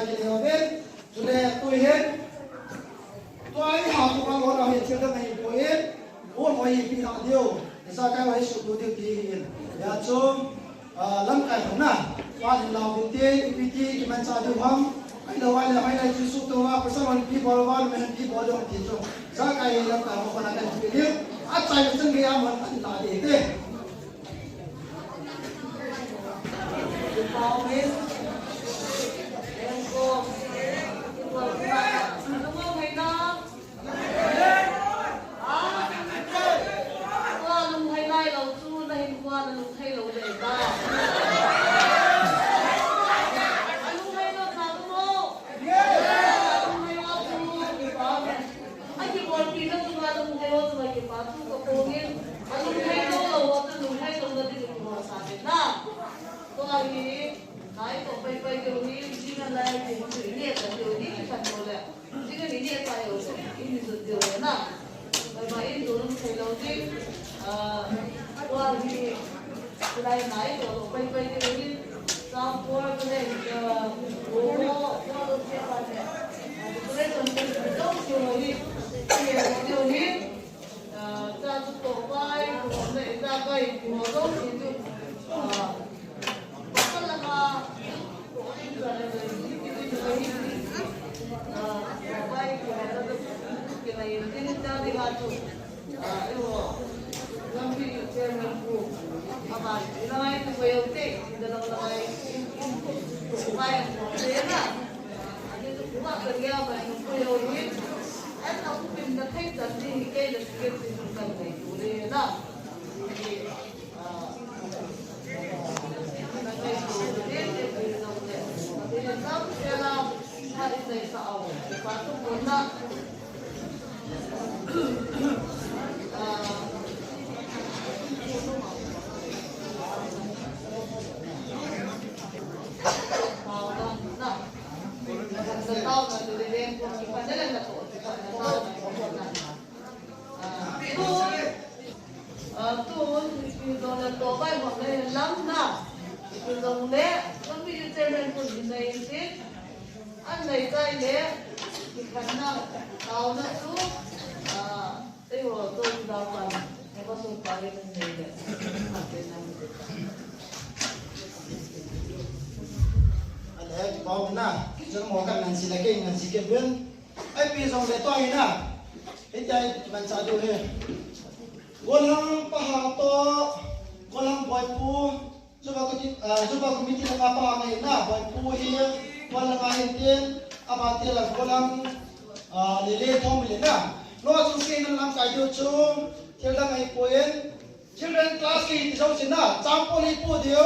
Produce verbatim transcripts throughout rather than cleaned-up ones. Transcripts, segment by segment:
Amen. Tule tu hin. Tua hi ha ku ka lo na hi thil dang hi poi. Wo hoi hi pi na diu. Sa kai wa hi su tu diu ti hi. Ya chu, ah, lamkai hon na. Wa din lau din ti, ipi ti, kimancha diu ham. Ai lo wa le, ai lai chu su tu wa, pasal wan pi bol wa, men pi bol dong ti chu. Sa kai lamkai hon na kan ti diu. A chai chang ge a mon an la de te. A kibolpi na chunga lunghei ho chunga kipa thu ka pongin, a lunghei lou lou ho chu lunghei louna ding in kibol sa ve na. Tua hi, nai toh pai pai deu hi, jing a lai ding chu i neh ta deu hi, i khan lou le. Jing a i neh ta lou chu, i ni jot deu le na. Pai pai in tu lunghei lou ding, ah, tua hi, Tulai nai toh lo pai pai deu hi, sound board le, uh, logo, model se pa le, uh, decoration se, dong se ho hi, se ho deu hi, uh, cha chu toh pai, toh le, cha kai, toh dong se chu, uh, pasal lama, toh in cha le, uh, toh pai, toh le, toh le, cha le ha chu. Ah, eiho, lampi chairman pu, ama, lamai tu ko yo te, da lam lamai, lamai ko te na. Ani tu kuma ka ya ba nu ko yo ni. An na ku pin na thai tan ni ke da ke tu kan ni tu le na. Ani, ah, na kai tu le te tu le na. Ani na ku ya la, ha ni sai sa au. Pa tu ko na. An nei chai le, kikhanna, taona chu, ah, eiho, to chu dau pan, eiho sun pa le kan nei le. An he, pau na, kichun mo kan nan sila ke, nan sike bun. Ai pi jong le to hi na. Hiti ai man cha du he. Golang pa ha to, golang boy pu. Juba committee, ah, Juba committee langa pa ngai na, boy pu hi, wan langa hin tin, abate la golang, ah, le le thom le na. No chu si nan lang kai diu chu, thil dang ai poin, children class ki ti jong sin na, chang poli pu diu,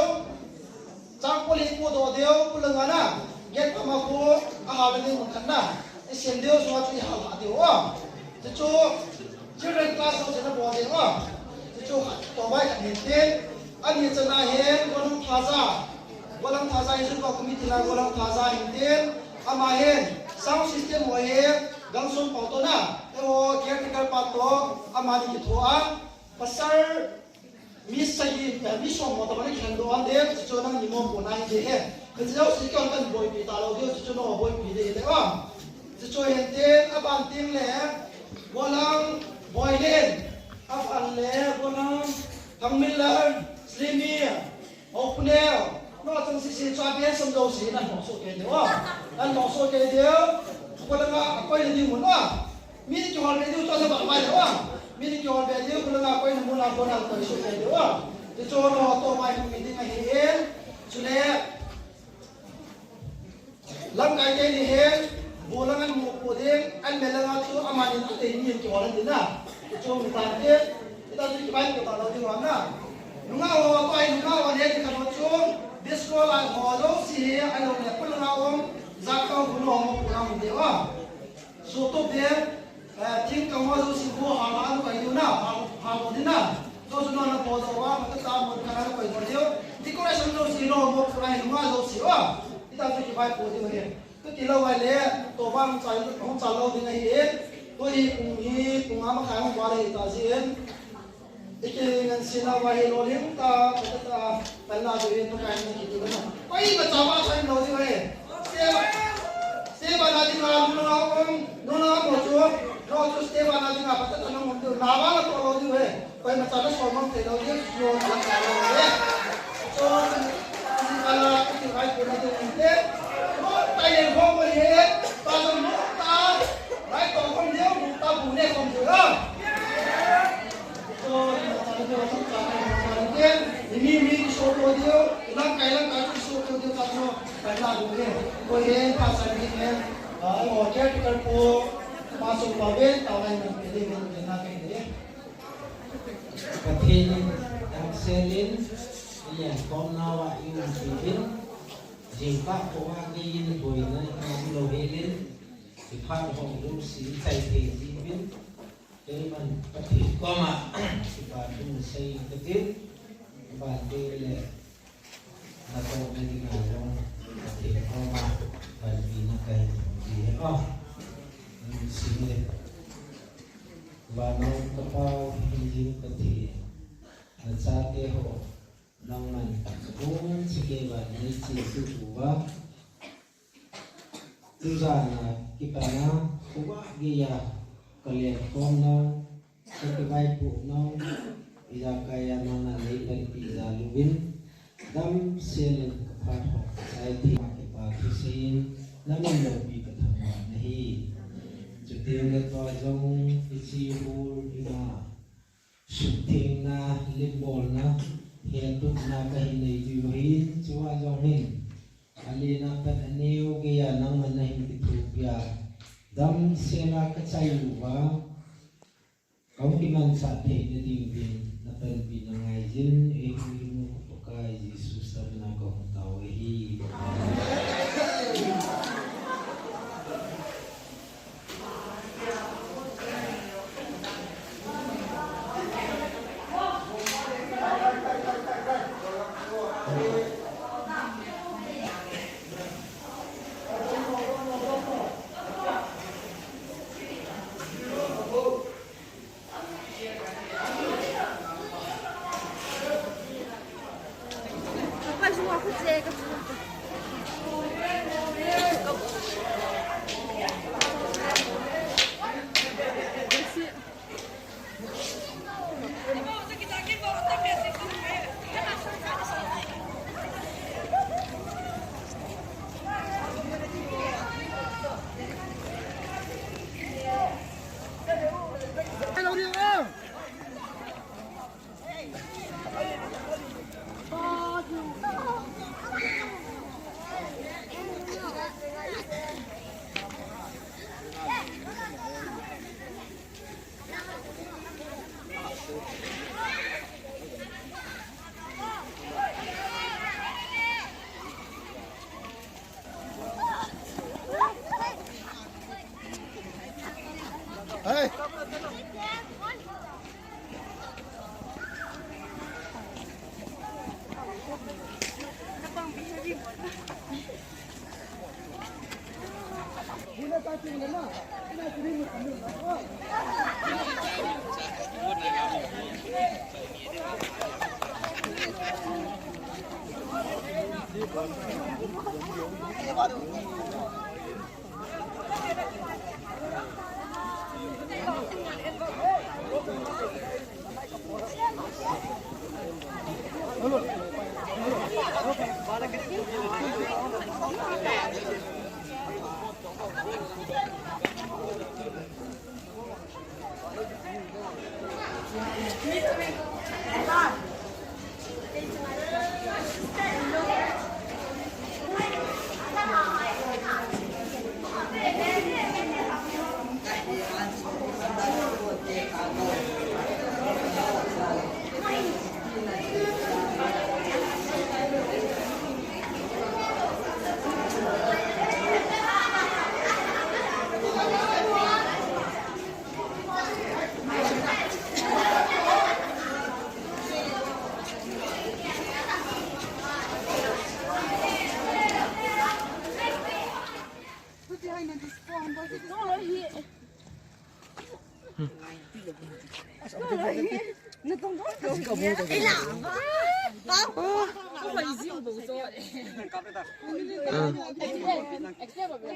chang poli pu do diu, pu langa na, get pa ma pu, a ha le ni mun kan na, i sin diu, so chu i ha ha diu, ah. Chu chu, Children class ho chena bol ding o. Chu chu khat, to bai khat hin tin. Ani chana hin, Golang Thaja. Golang Thaja hi chu ko committee la Golang Thaja hin tin. Ama hin, sound system ho hi, Gangson Pao to na. Eiho, caretaker pa to, ama ni kitho a. Pasal Mi sagi, eh, mi som mo tabang kihen doh ante, chuchu nangni mopohna hiding ahi. Hiche jouse keiho kahin boipi talou diu, chuchu nangho boipi ding hite o. Chuchu hinte, aban teng le, Golang Boilen, aban le, Golang Thangminlal, Slimy, Opuneo, nangho chang sese chu api handsome jouse nangho soh kei diu o. Nangho soh kei diu, Golang a, akoi le ding mun o. Mi ni kihol be diu chu ana bang mai diu a. Mi ni kihol be diu, kula nga koi na mun a kona koi su be diu a. Ti chu nangho toh mai hung mi ding ahi in. Chule, lamkai te ni hin, bu lang an mu pu ding, an me lang a chu, amani na te ni kihol an ding na. Ti chu mi tan te, ti ta chu kibai ko ta lou ding ham na. Nungah ho, toh ai nungah ho ne ti kha lou chu, disco lai ho jouse, ai lou le kula nga um, jat ka hu no mo pu na mu diu a. Sutup ding, eh, thingkang ho jouse bu ha ha lu kai diu na, ha, ha lu ding na. Jouse nangho na po jo a, mata ta mun ka na kai diu. Decoration jouse nangho mo pura hi nungah jouse a. Hita chu kibai po diu ahi. Chuti lou vai le, to bang chai, hung chal lou ding ahi e. Tua hi pung hi, pung nga makhai hung val ahi ta jin. Iki ngan sina vai hi lolhing ta, ta, ta, ta, pan la diu hin Pakai na kiti na. Koima cha ba chai lou diu ahi. Se. Ana dinga nuna um, nuna um chu, no chu step ana dinga patata nung um diu, na ba na to lo diu he. Koima cha na so mang te lo diu, no na ka lo he. So, ala ki ai ko na diu te. No tai le ho mo he, pa so no ta, rai to ko diu, ta bu ne ko diu la. Pathen in damsel in, ilen khom nau a i um jing in, jingkah kho a gei in boina i um lou hel in, i phat hong lungset chai thei jing in, Keiman Pathen koma kipa thu sei kati, kipa thu le na to na dinga jong Pathen koma panpina kahin thum ji he o. Sim le. Vannoi ka Pa, hingjing Pathen, na chate ho nangman bon chikeiva nei chingtu uva, tujana kipana khovah geiya ka lenkhom nau, ka kivaipoh nau, ijakai a nangman nei panpi jal uvin, damsel in ka phat hong chai thei, kipa thusei in, na min loupi ka thangvah na hi. Chuteng le tua jong i chi hul i ma, Suhthengna, limbolna, hetutna kahin nei diu ahin, chua jong hin. Alena pat aneo geiya nangman nahin kithopi a, damsel a ka chai uva, kahung kimanchah theina ding din, na panpina ngaijin, eihung lhung u ka Pakai Jesu Christa mina kahung tao ahi.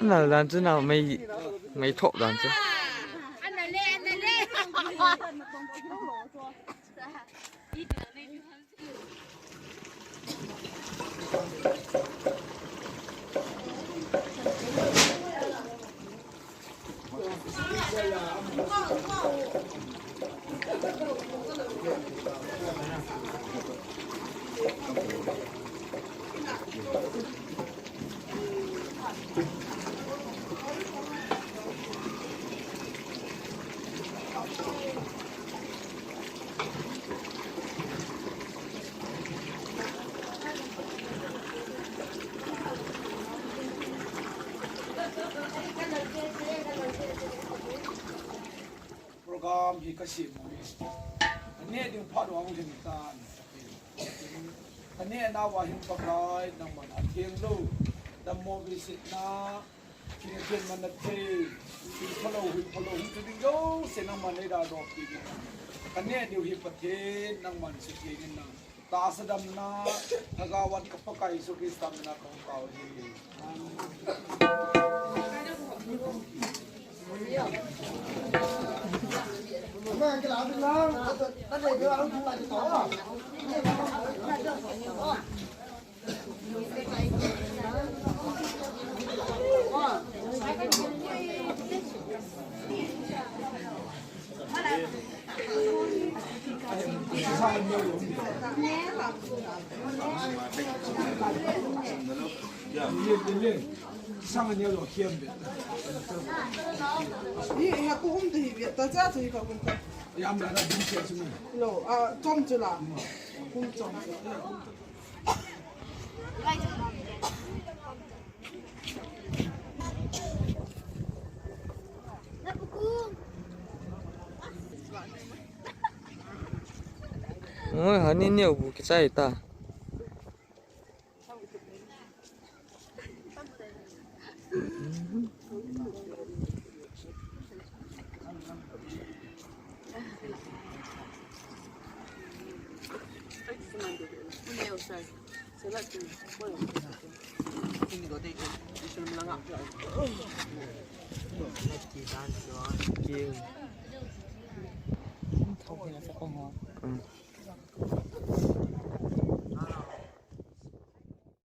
Nal dan chu na mei, mei thop dan chu. Program hi kasem u hi. Aneh ding phat u ahung lhing tan. Aneh nauva hin Pakai nangman atheng lou, dammo veisetna, thil atheng man athei, thil phalou, hil phalou, hung chu ding jouse nangman neida doh pi ding. Kaneh diu hi Pathen nangman sukli ding nang. Tahsa damna, Lhagao vat ka Pakai Jesu Christa mina kahung tao hi. Sang a neo lo khiam ve. Hi, hi, ko um te hi ve, ta cha chu hi ka um ta. Yam la na ding sia chu ni. Lo, a, chom chu la. Um chom chu. Oi, hani neo bu kichai ta.